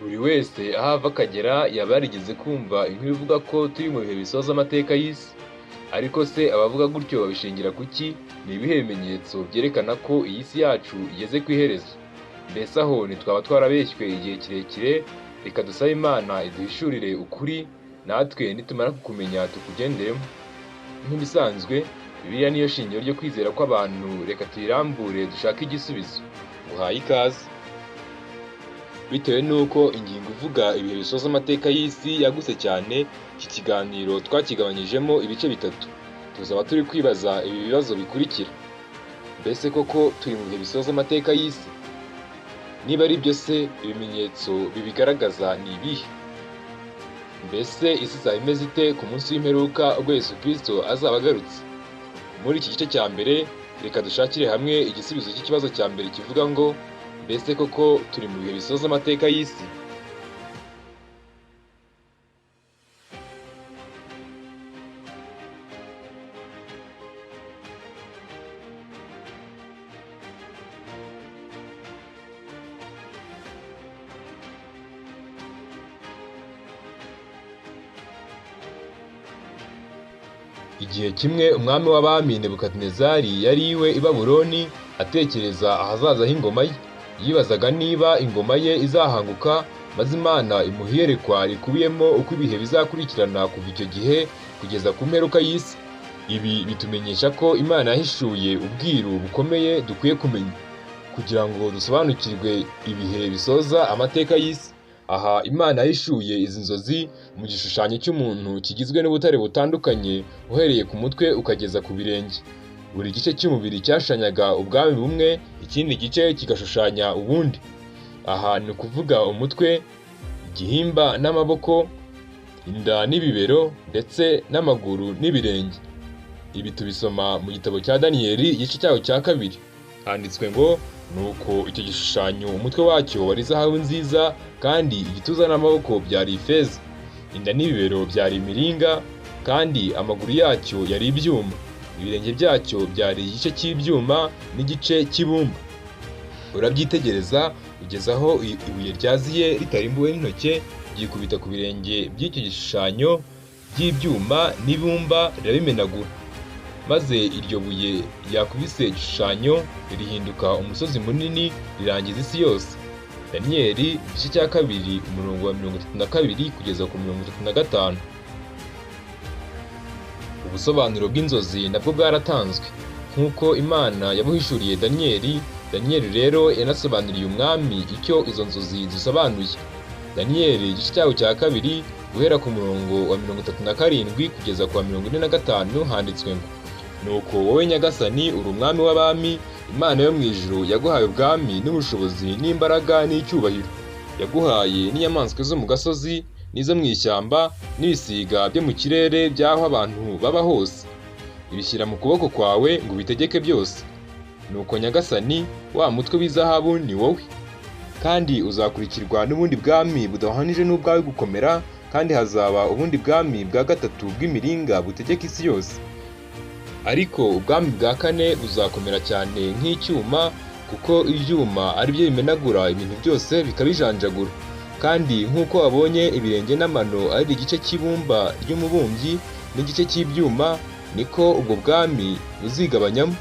Buri wese aho ava akagera yaba yarigeze kumva inkuru ivuga ko turi mu bihe bisoza amateka y'isi. Ariko se abavuga gutyo babishingira ku ki? Ni ibihe bimenyetso byerekana ko iyi si yacu igeze ku iherezo? Mbese aho ntitwaba twarabeshywe igihe kirekire? Reka dusabe Imana iduhishurire ukuri, natwe nitumara kukumenya tukugenderemo. Nk'ibisanzwe, Bibiliya niyo shingiro ryo kwizera kw'abantu, reka tuyirambure dushake igisubizo. Nguhaye ikaze. Bitewe n'uko ingingo ivuga ibihe bisoza amateka y'isi yagutse cyane, iki kiganiro twakigabanyijemo ibice bitatu. Tuzaba turi kwibaza ibi bibazo bikurikira: mbese koko turi mu bihe bisoza amateka y'isi? Niba ari byo se, ibimenyetso bibigaragaza ni ibihe? Mbese isi izaba imeze ite ku munsi w'imperuka ubwo Yesu Kristo azaba agarutse? Muri iki gice cya mbere, reka dushakire hamwe igisubizo cy'ikibazo cya mbere kivuga ngo: mbese koko turi mu bihe bisoza amateka y'isi? Igihe kimwe umwami w'abami Nebukadinezari yari iwe i Babuloni atekereza ahazaza h'ingoma ye. Yibazaga niba ingoma ye izahanguka, maze Imana imuha iyerekwa rikubiyemo uko ibihe bizakurikirana kuva icyo gihe kugeza ku mperuka y'isi. Ibi bitumenyesha ko Imana yahishuye ubwiru bukomeye dukwiye kumenya kugira ngo dusobanukirwe ibihe bisoza amateka y'isi. Aha Imana yahishuye izi nzozi mu gishushanyo cy'umuntu kigizwe n'ubutare butandukanye, uhereye ku mutwe ukageza ku birenge. Buri gice cy'umubiri cyashushanyaga ubwami bumwe, ikindi gice kigashushanya ubundi. Aha ni ukuvuga umutwe, igihimba n'amaboko, inda n'ibibero, ndetse n'amaguru n'ibirenge. Ibi tubisoma mu gitabo cya Daniyeli igice cyaho cya kabiri. Handitswe ngo: nuko icyo gishushanyo umutwe wacyo wari izahabu nziza, kandi igituza n'amaboko byari ifeza, inda n'ibibero byari imiringa, kandi amaguru yacyo yari ibyuma, ibirenge byacyo byari igice cy'ibyuma n'igice cy'ibumba. Urabyitegereza ugeza aho ibuye ryaziye ritarimbuwe n'intoke ryikubita ku birenge by'icyo gishushanyo by'ibyuma n'ibumba rirabimenagura. Maze iryo buye ryakubise igishushanyo ririhinduka umusozi munini rirangiza isi yose. Daniyeli igice cya kabiri umurongo wa 32 kugeza ku 35. Ubusobanuro bw'inzozi nabwo bwaratanzwe nk'uko Imana yabuhishuriye Daniyeli. Daniyeli rero yanasobanuriye umwami icyo izo nzozi zisobanuye. Daniyeli igice cyaho cya kabiri guhera ku murongo wa 37 kugeza ku wa 45 handitswe ngo: nuko wowe Nyagasani uri umwami w'abami, Imana yo mu ijuru yaguhaye ubwami n'ubushobozi n'imbaraga n'icyubahiro. Yaguhaye n'inyamaswa zo mu gasozi n'izo mu ishyamba n'ibisiga byo mu kirere by'aho abantu baba hose, ibishyira mu kuboko kwawe ngo ubitegeke byose. Nuko Nyagasani, wa mutwe w'izahabu ni wowe, kandi uzakurikirwa n'ubundi bwami budahwanije n'ubwawe gukomera, kandi hazaba ubundi bwami bwa gatatu bw'imiringa butegeka isi yose. Ariko ubwami bwa kane buzakomera cyane nk'icyuma, kuko ibyuma ari byo bimenagura ibintu byose bikabijanjagura. Kandi nk'uko wabonye ibirenge n'amano ari igice cy'ibumba ry'umubumbyi n'igice cy'ibyuma, niko ubwo bwami buzigabanyamo.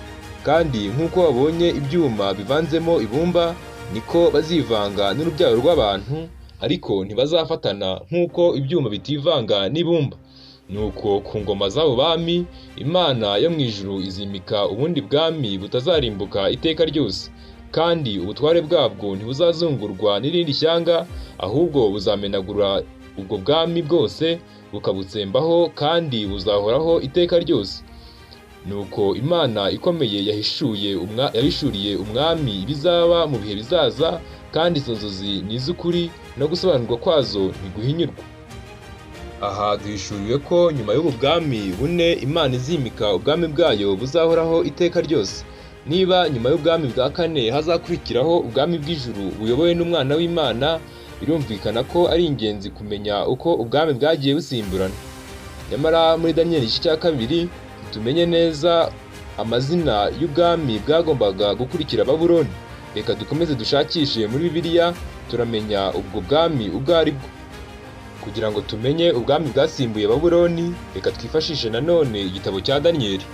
Kandi nk'uko wabonye ibyuma bivanzemo ibumba, niko bazivanga n'urubyaro rw'abantu, ariko ntibazafatana nk'uko ibyuma bitivanga n'ibumba. Nuko ku ngoma z'abo bami, Imana yo mu ijuru izimika ubundi bwami butazarimbuka iteka ryose, kandi ubutware bwabwo ntibuzazungurwa n'irindi shyanga, ahubwo buzamenagura ubwo bwami bwose bukabutsembaho, kandi buzahoraho iteka ryose. Nuko Imana ikomeye yahishuriye umwami ibizaba mu bihe bizaza, kandi izo nzozi ni iz'ukuri, no gusobanurwa kwazo ntiguhinyurwa. Aha duhishuriwe ko nyuma y'ubu bwami bune Imana izimika ubwami bwayo buzahoraho iteka ryose. Niba nyuma y'ubwami bwa kane hazakurikiraho ubwami bw'ijuru buyobowe n'umwana w'Imana, birumvikana ko ari ingenzi kumenya uko ubwami bwagiye busimburana. Nyamara muri Daniyeli igice cya kabiri tumenye neza amazina y'ubwami bwagombaga gukurikira Babuloni. Reka dukomeze dushakishe muri Bibiliya, turamenya ubwo bwami ubwo ari bwo. Kugira ngo tumenye ubwami bwasimbuye Babuloni, reka twifashishe nanone igitabo cya Daniyeli.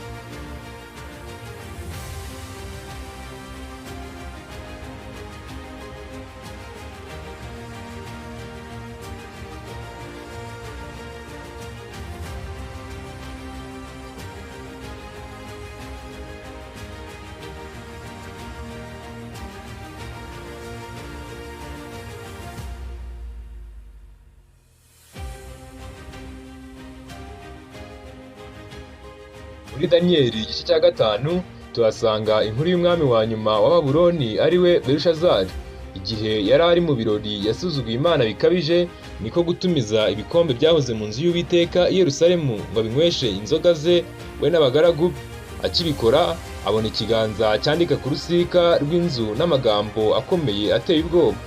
Muri Daniyeli igice cya 5 tuhasanga inkuru y'umwami wa nyuma wa Babuloni ari we Belushazari. Igihe yari ari mu birori yasuzuguye Imana bikabije, niko gutumiza ibikombe byahoze mu nzu y'Uwiteka i Yerusalemu ngo abinyweshe inzoga ze we n'abagaragu be. Akibikora abona ikiganza cyandika ku rusika rw'inzu n'amagambo akomeye ateye ubwoba.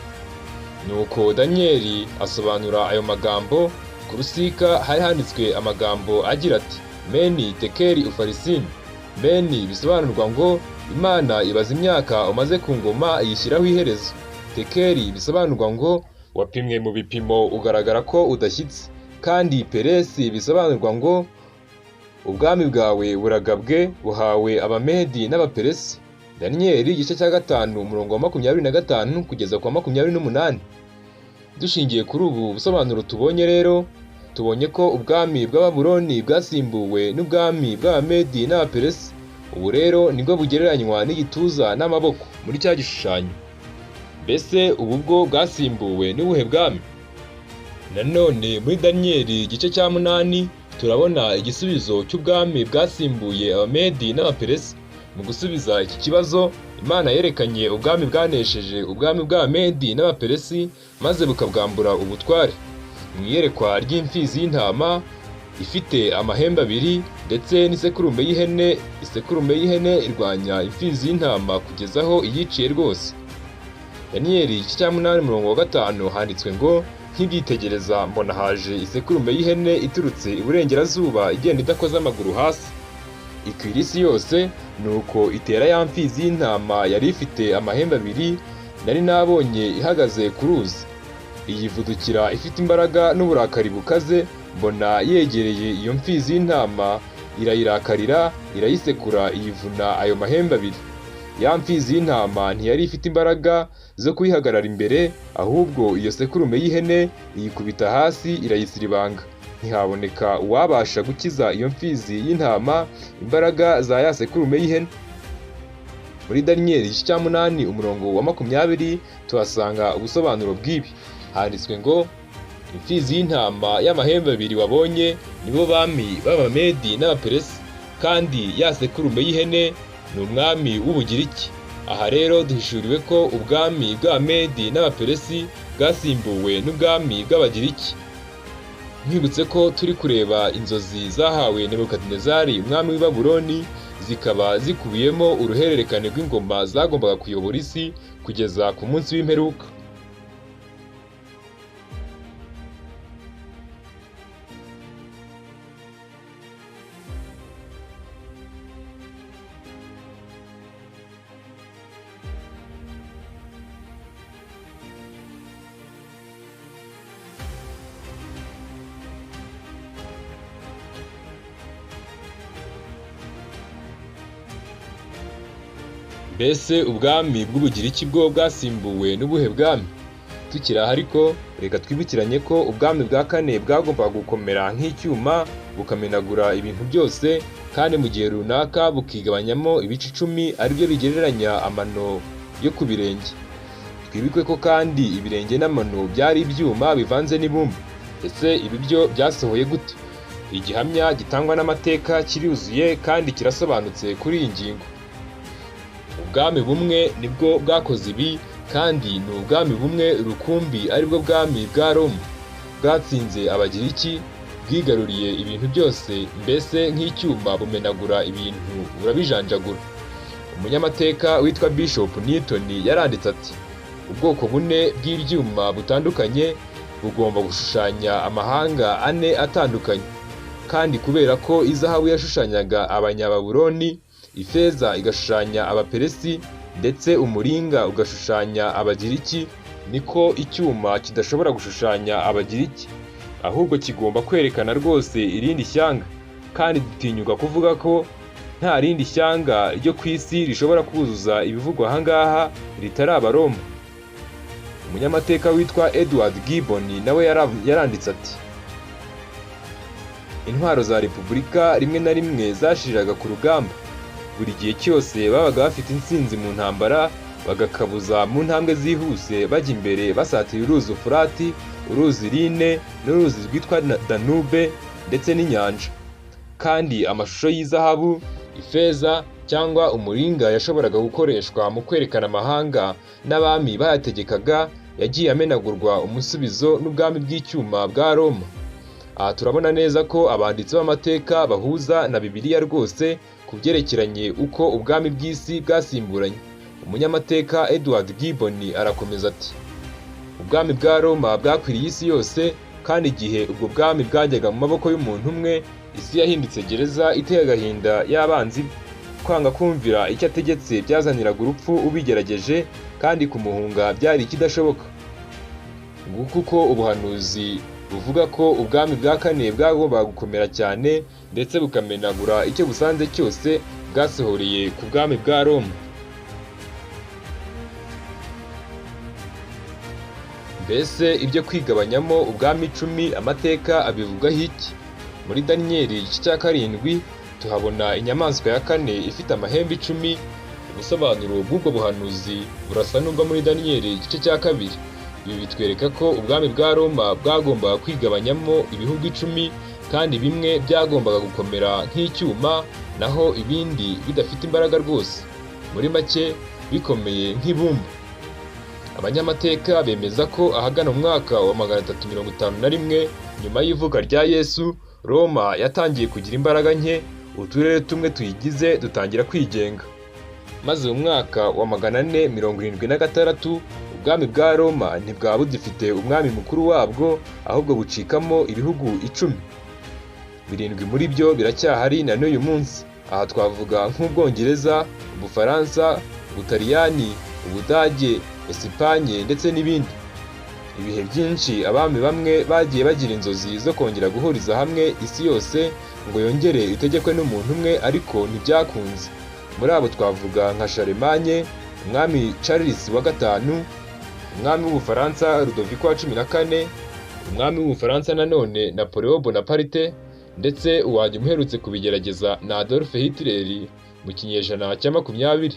Nuko Daniyeli asobanura ayo magambo. Ku rusika hari handitswe amagambo agira ati: Meni tekeri ufarisini. Meni bisobanurwa ngo Imana ibaza imyaka umaze ku ngoma iyishyiraho iherezo. Tekeri bisobanurwa ngo wapimwe mu bipimo ugaragara ko udashyitse. Kandi Peresi bisobanurwa ngo ubwami bwawe buragabwe buhawe Abamedi n'Abaperesi. Daniyeli igice cya 5 umurongo wa 25 kugeza ku wa 28. Dushingiye kuri ubu busobanuro tubonye rero, tubonye ko ubwami bw'Ababuloni bwasimbuwe n'ubwami bw'Abamedi n'Abaperesi. Ubu rero nibwo bugereranywa n'igituza n'amaboko muri cya gishushanyo. Mbese ubu bwo bwasimbuwe n'ubuhe bwami? Nanone muri Daniyeli igice cya 8 turabona igisubizo cy'ubwami bwasimbuye Abamedi n'Abaperesi. Mu gusubiza iki kibazo, Imana yerekanye ubwami bwanesheje ubwami bw'Abamedi n'Abaperesi maze bukabwambura ubutware. Mu iyerekwa ry'imfizi y'intama ifite amahembe abiri ndetse n'isekurume y'ihene, isekurume y'ihene irwanya imfizi y'intama kugeza aho iyiciye rwose. Daniyeli igice cya 8 umurongo wa 5 handitswe ngo: nkibyitegereza mbona haje isekurume y'ihene iturutse iburengerazuba igenda idakoze amaguru hasi, ikwira isi yose. Nuko itera ya mfizi y'intama yari ifite amahembe abiri nari nabonye ihagaze ku ruzi. Iyivudukira ifite imbaraga n'uburakari bukaze, mbona yegereye iyo mfizi y'intama irayirakarira, irayisekura, iyivuna ayo mahembe abiri. Ya mfizi y'intama ntiyari ifite imbaraga zo kuyihagarara imbere, ahubwo iyo sekurume y'ihene iyikubita hasi irayisiribanga. Ntihaboneka uwabasha gukiza iyo mfizi y'intama imbaraga za ya sekurume y'ihene. Muri Daniyeli igice cya 8 umurongo wa 20 tuhasanga ubusobanuro bw'ibi. Handitswe ngo: imfizi y'intama y'amahembe abiri wabonye nibo bami b'Abamedi n'Abaperesi, kandi ya sekurume y'ihene ni umwami w'Ubugiriki. Aha rero duhishuriwe ko ubwami bw'Abamedi n'Abaperesi bwasimbuwe n'ubwami bw'Abagiriki. Nkwibutse ko turi kureba inzozi zahawe Nebukadinezari umwami w'i Babuloni, zikaba zikubiyemo uruhererekane rw'ingoma zagombaga kuyobora isi kugeza ku munsi w'imperuka. Mbese ubwami bw'Ubugiriki bwo bwasimbuwe n'ubuhe bwami? Tukiri aha ariko, reka twibukiranye ko ubwami bwa kane bwagombaga gukomera nk'icyuma, bukamenagura ibintu byose, kandi mu gihe runaka bukigabanyamo ibice 10 aribyo bigereranya amano yo ku birenge. Twibukwe ko kandi ibirenge n'amano byari ibyuma bivanze n'ibumba. Ese ibi byo byasohoye gute? Igihamya gitangwa n'amateka kiruzuye kandi kirasobanutse kuri iyi ngingo. Ubwami bumwe nibwo bwakoze ibi, kandi ni ubwami bumwe rukumbi aribwo bwami bwa Roma. Bwatsinze Abagiriki, bwigaruriye ibintu byose, mbese nk'icyuma bumenagura ibintu burabijanjagura. Umunyamateka witwa Bishop Newton yaranditse ati: ubwoko bune bw'ibyuma butandukanye bugomba gushushanya amahanga ane atandukanye, kandi kubera ko izahabu yashushanyaga Abanyababuloni, ifeza igashushanya Abaperesi, ndetse umuringa ugashushanya Abagiriki, niko icyuma kidashobora gushushanya Abagiriki, ahubwo kigomba kwerekana rwose irindi shyanga. Kandi dutinyuka kuvuga ko nta rindi shyanga ryo ku isi rishobora kuzuza ibivugwa aha ngaha ritari Abaroma. Umunyamateka witwa Edward Gibbon nawe yaranditse ati: "Intwaro za repubulika rimwe na rimwe zashiriraga ku rugamba. Buri gihe cyose babaga bafite intsinzi mu ntambara, bagakabuza mu ntambwe zihuse bajya imbere basatira uruzi Ufurati, uruzi Rhine n'uruzi rwitwa Danube ndetse n'inyanja. Kandi amashusho y'izahabu, ifeza cyangwa umuringa yashoboraga gukoreshwa mu kwerekana amahanga n'abami bayategekaga yagiye amenagurwa umusubizo n'ubwami bw'icyuma bwa Roma." Aha turabona neza ko abanditsi b'amateka bahuza na Bibiliya rwose ku byerekeranye uko ubwami bw'isi bwasimburanye. Umunyamateka Edward Gibbon arakomeza ati: "Ubwami bwa Roma bwakwiriye isi yose, kandi igihe ubwo bwami bwajyaga mu maboko y'umuntu umwe, isi yahindutse gereza iteye agahinda y'abanzi be. Kwanga kumvira icyo ategetse byazaniraga urupfu ubigerageje, kandi kumuhunga byari ikidashoboka." Nguko uko ubuhanuzi buvuga ko ubwami bwa kane bwagombaga gukomera cyane ndetse bukamenagura icyo busanze cyose bwasohoreye ku bwami bwa Roma. Mbese ibyo kwigabanyamo ubwami 10 amateka abivugaho iki? Muri Daniyeli igice cya 7 tuhabona inyamaswa ya kane ifite amahembe 10. Ubusobanuro bw'ubwo buhanuzi burasa n'ubwo muri Daniyeli igice cya 2. Ibi bitwereka ko ubwami bwa Roma bwagombaga kwigabanyamo ibihugu 10, kandi bimwe byagombaga gukomera nk'icyuma, naho ibindi bidafite imbaraga rwose, muri make bikomeye nk'ibumba. Abanyamateka bemeza ko ahagana mu mwaka wa 351 nyuma y'ivuka rya Yesu, Roma yatangiye kugira imbaraga nke, uturere tumwe tuyigize dutangira kwigenga. Maze mu mwaka wa 476 ubwami bwa Roma ntibwaba bugifite umwami mukuru wabwo, ahubwo bucikamo ibihugu 10. 7 muri byo biracyahari na n'uyu munsi. Aha twavuga nk'Ubwongereza, Ubufaransa, Ubutaliyani, Ubudage, Esipanye ndetse n'ibindi. Ibihe byinshi abami bamwe bagiye bagira inzozi zo kongera guhuriza hamwe isi yose ngo yongere itegekwe n'umuntu umwe, ariko ntibyakunze. Muri abo twavuga nka Charlemagne, umwami Charles wa 5, umwami w'Ubufaransa Rudoviko wa 14, umwami w'Ubufaransa nanone Napoleon Bonaparte, ndetse uwanyuma uherutse kubigerageza na Adolf Hitler mu kinyejana cya 20.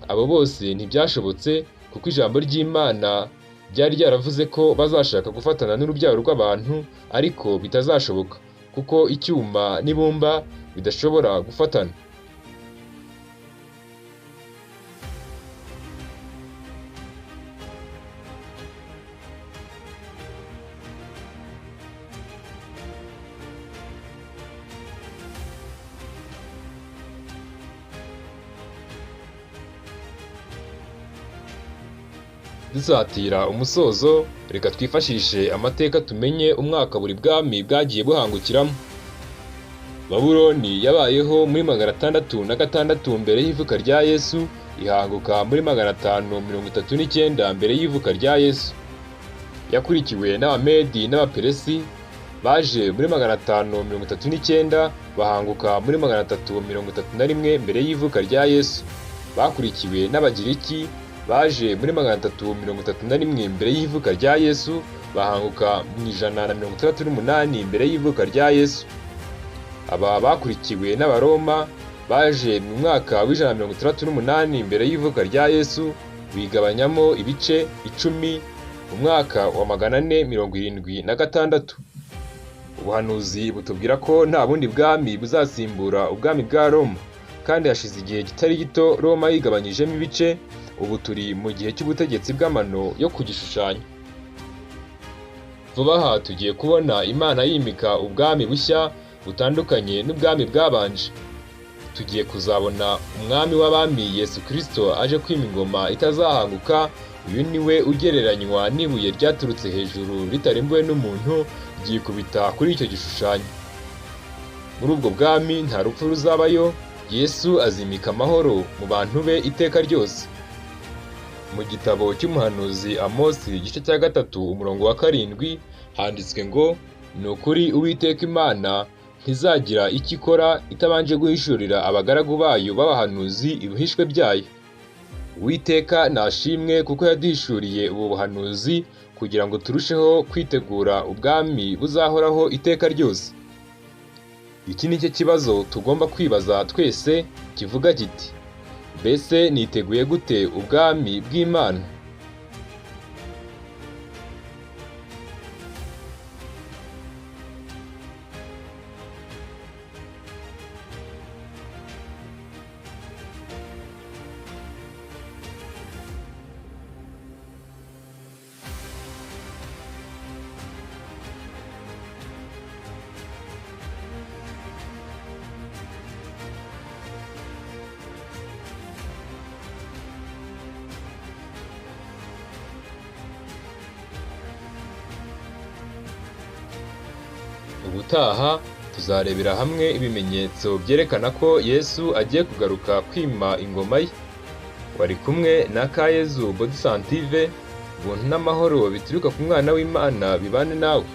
Abo bose ntibyashobotse kuko ijambo ry'Imana ryari ryaravuze ko bazashaka gufatana n'urubyaro rw'abantu, ariko bitazashoboka kuko icyuma n'ibumba bidashobora gufatana. Dusatira umusozo, reka twifashishe amateka tumenye umwaka buri bwami bwagiye buhangukiramo. Babuloni yabayeho muri 606 mbere y'ivuka rya Yesu, ihanguka muri 539 mbere y'ivuka rya Yesu. Yakurikiwe n'Abamedi n'Abaperesi baje muri 539 bahanguka muri 331 mbere y'ivuka rya Yesu. Bakurikiwe n'Abagiriki baje muri 331 mbere y'ivuka rya Yesu, bahanguka mu 168 mbere y'ivuka rya Yesu. Aba bakurikiwe n'Abaroma baje mu mwaka wa 168 mbere y'ivuka rya Yesu, bigabanyamo ibice 10 mu mwaka wa 476. Ubuhanuzi butubwira ko nta bundi bwami buzasimbura ubwami bwa Roma, kandi hashize igihe kitari gito Roma yigabanyijemo ibice. Ubu turi mu gihe cy'ubutegetsi bw'amano yo ku gishushanyo. Vuba aha tugiye kubona Imana yimika ubwami bushya butandukanye n'ubwami bwabanje. Tugiye kuzabona umwami w'abami Yesu Kristo aje kwima ingoma itazahanguka. Uyu ni we ugereranywa n'ibuye ryaturutse hejuru ritarimbuwe n'umuntu, ryikubita kuri icyo gishushanyo. Muri ubwo bwami nta rupfu ruzabayo. Yesu azimika amahoro mu bantu be iteka ryose. Mu gitabo cy'umuhanuzi Amosi igice cya 3 umurongo wa 7 handitswe ngo: "Ni ukuri Uwiteka Imana ntizagira icyo ikora itabanje guhishurira abagaragu bayo b'abahanuzi ibihishwe byayo." Uwiteka nashimwe kuko yaduhishuriye ubu buhanuzi kugira ngo turusheho kwitegura ubwami buzahoraho iteka ryose. Iki ni cyo kibazo tugomba kwibaza twese kivuga kiti: mbese niteguye gute ubwami bw'Imana? Ubutaha tuzarebera hamwe ibimenyetso byerekana ko Yesu agiye kugaruka kwima ingoma ye. Wari kumwe na Kayezu Bodisantive. Ubuntu n'amahoro bituruka ku Mwana w'Imana bibane nawe.